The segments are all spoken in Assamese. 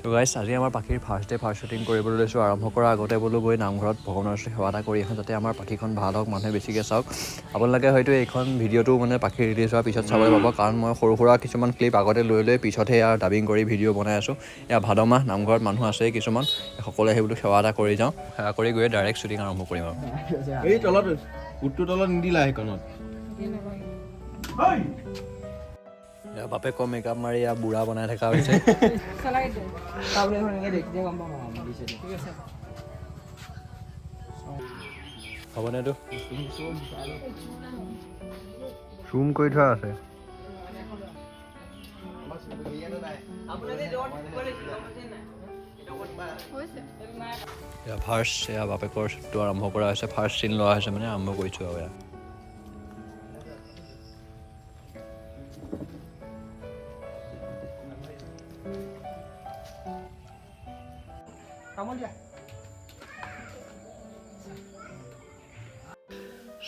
তো গাইছ, আজি আমাৰ পাখিৰ ফাৰ্ষ্ট ডে ফাৰ্ষ্ট শ্বুটিং কৰিবলৈ লৈছোঁ। আৰম্ভ কৰাৰ আগতে বোলো গৈ নামঘৰত ভগৱানৰ ওচৰত সেৱা এটা কৰি আহোঁ, যাতে আমাৰ পাখিখন ভাল হওক, মানুহে বেছিকৈ চাওক। আপোনালোকে হয়তো এইখন ভিডিঅ'টো মানে পাখি ৰিলিজ হোৱাৰ পিছত চাবলৈ পাব, কাৰণ মই সৰু সুৰা কিছুমান ক্লিপ আগতে লৈ লৈ পিছতহে ইয়াৰ ডাবিং কৰি ভিডিঅ' বনাই আছোঁ। এয়া ভাদ মাহ, নামঘৰত মানুহ আছেই কিছুমান, সকলোৱে আহি বোলো সেৱা এটা কৰি যাওঁ। সেৱা কৰি গৈ ডাইৰেক্ট শ্বুটিং আৰম্ভ কৰিম আৰু। এই তলত উটটোৰ তলত নিদিলা সেইকণত। ইয়াৰ বাপেকৰ মেকআপ মাৰি ইয়াৰ বুঢ়া বনাই থকা হৈছে। হ'বনে এইটো? জুম কৰি থোৱা আছে। এয়া ফাৰ্ষ্ট, এয়া বাপেকৰ শ্বুটটো আৰম্ভ কৰা হৈছে। ফাৰ্ষ্ট চিন লোৱা হৈছে, মানে আৰম্ভ কৰিছোঁ আৰু এয়া।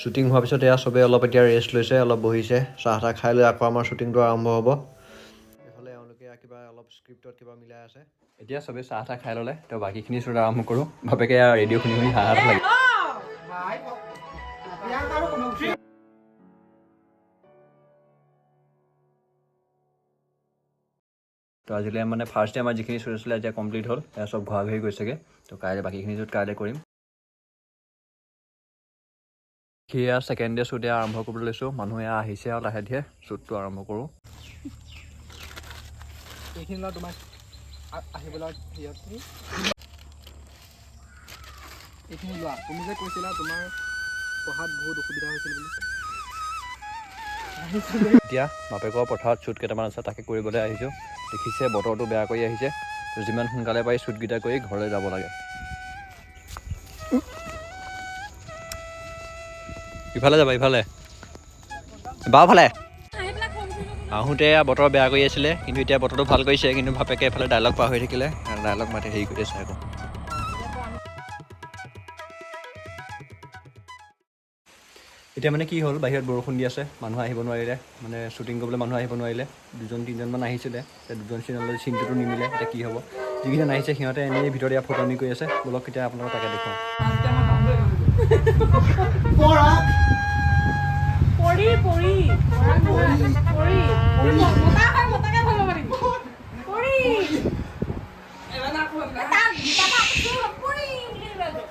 শ্বুটিং হোৱাৰ পিছত এয়া চবেই অলপ এতিয়া ৰেষ্ট লৈছে, অলপ বহিছে, চাহ তাহ খাই লৈ আকৌ আমাৰ শ্বুটিংটো আৰম্ভ হ'ব। এইফালে এওঁলোকে কিবা অলপ স্ক্ৰিপ্টত কিবা মিলাই আছে। এতিয়া চবেই চাহ তাহ খাই ল'লে, তো বাকীখিনি শ্বুট আৰম্ভ কৰোঁ। বাপেকে এয়া ৰেডিঅ' শুনি শুনি হাঁহাত লাগে। তো আজিলৈ মানে ফাৰ্ষ্ট ডে আমাৰ যিখিনি শ্বুট আছিলে এতিয়া কমপ্লিট হ'ল, এয়া চব ঘৰা ঘৰি গৈছেগৈ। তো কাইলৈ বাকীখিনি শ্বুট কাইলৈ কৰিম। সেয়া ছেকেণ্ড ডে শ্বুট এয়া আৰম্ভ কৰিবলৈ লৈছোঁ। মানুহ এয়া আহিছে আৰু লাহে ধীৰে শ্বুটটো আৰম্ভ কৰোঁ। এইখিনি লোৱা তোমাক আহিবলৈ হেৰিয়ত এইখিনি লোৱা। তুমি যে কৈছিলা তোমাৰ পঢ়াত বহুত অসুবিধা হৈছিল বুলি। এতিয়া বাপেকৰ পথাৰত শ্বুট কেইটামান আছে, তাকে কৰিবলৈ আহিছোঁ। দেখিছে বতৰটো বেয়া কৰি আহিছে, তো যিমান সোনকালে পাৰি শ্বুটকেইটা কৰি ঘৰলৈ যাব লাগে। ইফালে যাবা, ইফালে বাওঁফালে। আহোঁতে বতৰ বেয়া কৰি আছিলে, কিন্তু এতিয়া বতৰটো ভাল কৰিছে। কিন্তু বাপেকে এইফালে ডাইলগ পাহৰি থাকিলে, ডাইলগ মাতি হেৰি কৰি আছে আকৌ। এতিয়া মানে কি হ'ল, বাহিৰত বৰষুণ দি আছে, মানুহ আহিব নোৱাৰিলে, মানে শ্বুটিং কৰিবলৈ মানুহ আহিব নোৱাৰিলে। দুজন তিনিজনমান আহিছিলে, এতিয়া দুজন তিনিজনলৈ চিনটোতো নিমিলে, এতিয়া কি হ'ব। যিকেইজন আহিছে সিহঁতে এনেই ভিতৰত ইয়াত ফটোমি কৰি আছে। ব'লক এতিয়া আপোনালোকক তাকে দেখুৱাওঁ। পৰি পৰি পৰি মতা হয়, মতাকে ভাল পাব নেকি? পৰি।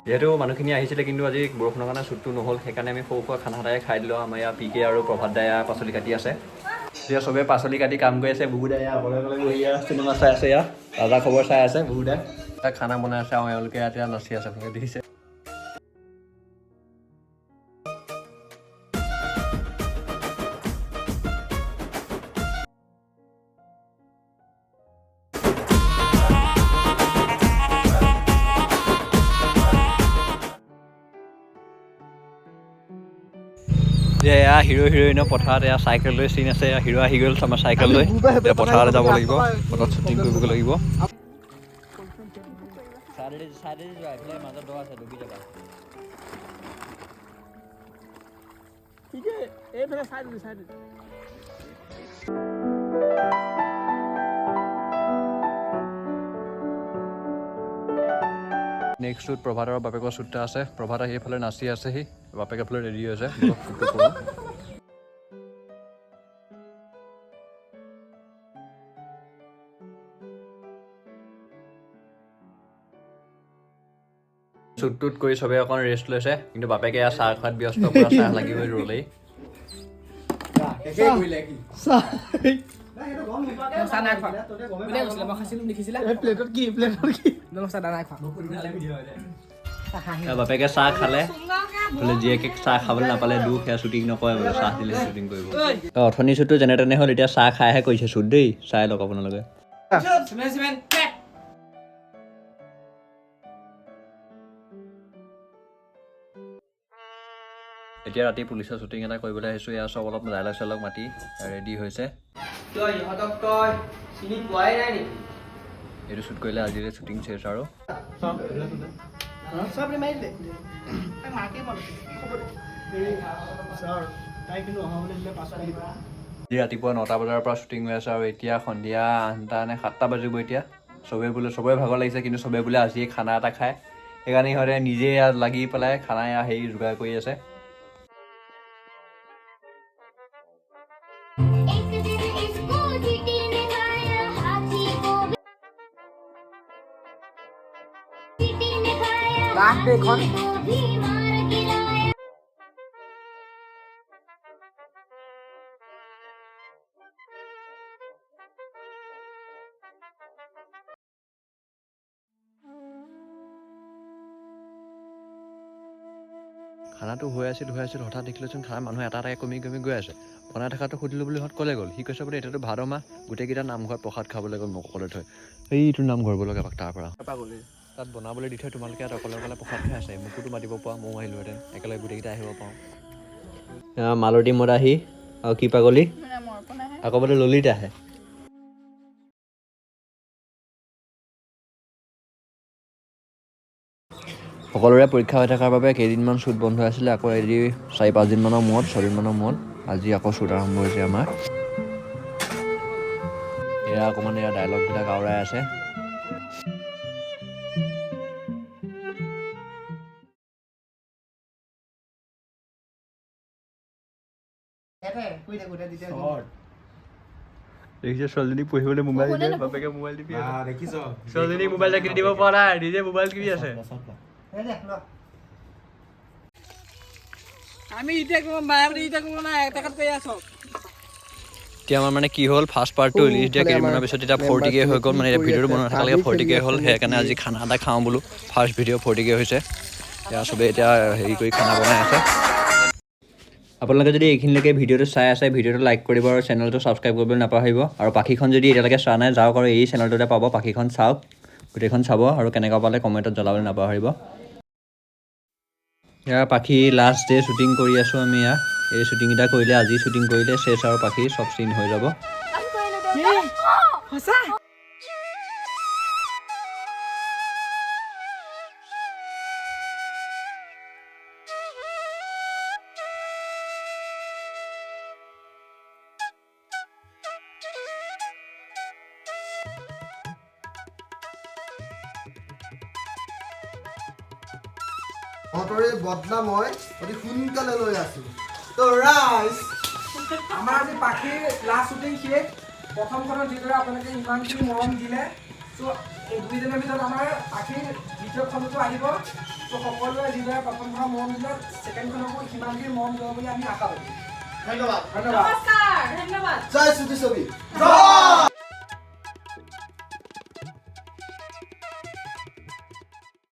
যিহেতু মানুহখিনি আহিছিলে, কিন্তু আজি বৰষুণৰ কাৰণে শ্বুটটো নহ'ল, সেইকাৰণে আমি সৰু সুৰা খানা এটাই খাই দিলোঁ। আমাৰ ইয়াৰ পি কে আৰু প্ৰভাত দাই পাচলি কাটি আছে। এতিয়া চবেই পাচলি কাটি কাম কৰি আছে। বুবু দাই অকলে অকলে বহি চিনেমা চাই আছে, ইয়াত তাজা খবৰ চাই আছে। বুবু দাই তাত খানা বনাই আছে আৰু এওঁলোকে এতিয়া নাচি আছে, আপোনালোকে দেখিছে। এয়া হিৰ' হিৰ'ইনৰ পথাৰত এয়া চাইকেল লৈ চিন আছে। এয়া হিৰ' আহি গ'ল আমাৰ চাইকেল লৈ, এতিয়া পথাৰলৈ যাব লাগিব, পথাৰত শ্বুটিং কৰিবগৈ লাগিব। নেক্সট শ্বুট প্ৰভাতৰ বাপেকৰ শ্বুট এটা আছে। প্ৰভাত আহি এইফালে নাচি আছেহি, বাপেকে ফালে ৰেডি হৈছে। শ্বুটটো কৰোঁ। শ্বুটটোত কৰি চবেই অকণ ৰেষ্ট লৈছে, কিন্তু বাপেকে এয়া চাহ খোৱাত ব্যস্ত, পুৰা চাহ লাগিবই ৰ'লেই। বাপেকে চাহ খালে, বোলে জীয়েকে চাহ খাবলৈ নাপালে দুখ, সেয়া শ্বুটিং নকৰে বোলে, চাহ দিলে শ্বুটিং কৰিব। অথনি শ্বুটটো যেনে তেনে হ'ল, এতিয়া চাহ খাইহে কৰিছে শ্বুট দেই, চাই লওক আপোনালোকে। এতিয়া ৰাতি পুলিচৰ শ্বুটিং এটা কৰিবলৈ আহিছোঁ। ইয়াৰ চব অলপ ডাইলগ চাইলগ মাতি ৰেডি হৈছে। তই ইহঁতক তই চিনি পোৱাই নাই নেকি? এইটো শ্বুট কৰিলে আজিলৈ শ্বুটিং শেষ আৰু। আজি ৰাতিপুৱা 9টা বজাৰ পৰা শ্বুটিং হৈ আছে আৰু এতিয়া সন্ধিয়া 8টা নে 7টা বাজিব এতিয়া। চবেই বোলে চবৰে ভাগৰ লাগিছে, কিন্তু চবেই বোলে আজিয়ে খানা এটা খায়, সেইকাৰণে সিহঁতে নিজে ইয়াত লাগি পেলাই খানা এয়া হেৰি যোগাৰ কৰি আছে। एक दिन इसको चींटी ने खाया, हाथी को भी चींटी ने खाया, लास्ट देखो। हाथी को भी मार गिराया। খানাটো হৈ আছিল হৈ আছিল, হঠাৎ দেখিলোচোন খানা মানুহ এটা এটাকৈ কমি কমি গৈ আছে। বনাই থকাটো সুধিলোঁ বুলি সিহঁত ক'লে গ'ল, সি কৈছে বোলে এতিয়াতো ভাদ মাহ, গোটেইকেইটা নামঘৰত প্ৰসাদ খাবলৈ গ'ল, মোক অকলে থৈ। এইটো নামঘৰ ব'লক এপাক তাৰ পৰা। তাত বনাবলৈ দি থৈ তোমালোকে ইয়াত অকলে অকলে প্ৰসাদ খাই আছে, মোকোতো মাতিব পৰা, ময়ো আহিলোহেঁতেন, একেলগে গোটেইকেইটা আহিব পাৰোঁ। মালতী মদাহী আৰু কি পাগলী, আকৌ বোলে ললিত আহে। সকলোৰে পৰীক্ষা হৈ থকাৰ বাবে কেইদিনমান শ্বুট বন্ধ আছিলে, আকৌ এদি 4-5 দিনমানৰ মূৰত, 6 দিনমানৰ মূৰত আজি আকৌ শ্বুট আৰম্ভ হৈছে আমাৰ। এয়া অকণমান এয়া ডাইলগবিলাক আওৰাই আছে। দেখিছে, ছোৱালীজনীক পঢ়িবলৈ মোবাইল দিয়ে, বাপেকে মোবাইল টিপি আছে। দেখিছ? ছোৱালীজনীক মোবাইল এটা কিনি দিব পৰা নাই, নিজে মোবাইল কিনি আছে। আমি এতিয়া ক'ব মায়াবতী এতিয়া ক'ব নাই, তেখেত কৈ আছ। এতিয়া আমাৰ মানে কি হ'ল, ফাৰ্ষ্ট পাৰ্টটো ৰিলিজ দিয়া কেইদিনমানৰ পিছত এতিয়া 40K হৈ গ'ল, মানে এতিয়া ভিডিঅ'টো বনাই থকালৈকে 40K হ'ল, সেইকাৰণে আজি খানা এটা খাওঁ বোলো। ফাৰ্ষ্ট ভিডিঅ' 40K হৈছে, এতিয়া চবেই এতিয়া হেৰি কৰি খানা বনাই আছে। আপোনালোকে যদি এইখিনিলৈকে ভিডিঅ'টো চাই আছে, ভিডিঅ'টো লাইক কৰিব আৰু চেনেলটো ছাবস্ক্ৰাইব কৰিবলৈ নাপাহৰিব। আৰু পাখিখন যদি এতিয়ালৈকে চোৱা নাই, যাওক আৰু এই চেনেলটোতে পাব পাখিখন, চাওক, গোটেইখন চাব আৰু কেনেকুৱা পালে কমেণ্টত জনাবলৈ নাপাহৰিব। ইয়াৰ পাখি লাষ্ট ডে শ্বুটিং কৰি আছোঁ আমি। ইয়াৰ এই শ্বুটিংকেইটা কৰিলে, আজি শ্বুটিং কৰিলে চেচ আৰু পাখি চব চিন হৈ যাব। সঁচা। তহঁতৰে বদলা মই অতি সোনকালে লৈ আছো। তো ৰাইজ, আমাৰ আজি পাখিৰ লাষ্ট শ্বুটিং শেষ। প্ৰথমখনত যিদৰে আপোনালোকে ইমানখিনি মৰম দিলে, চ' এই 2 দিনৰ ভিতৰত আমাৰ পাখিৰ দ্বিতীয়খনতো আহিব। চ' সকলোৱে যিদৰে প্ৰথমখনৰ মৰম দিলে, ছেকেণ্ডখনকো সিমানখিনি মৰম দিব বুলি আমি আশাবাদী। ধন্যবাদ। ধন্যবাদ। নমস্কাৰ, ধন্যবাদ। জয় চুটি ছবি।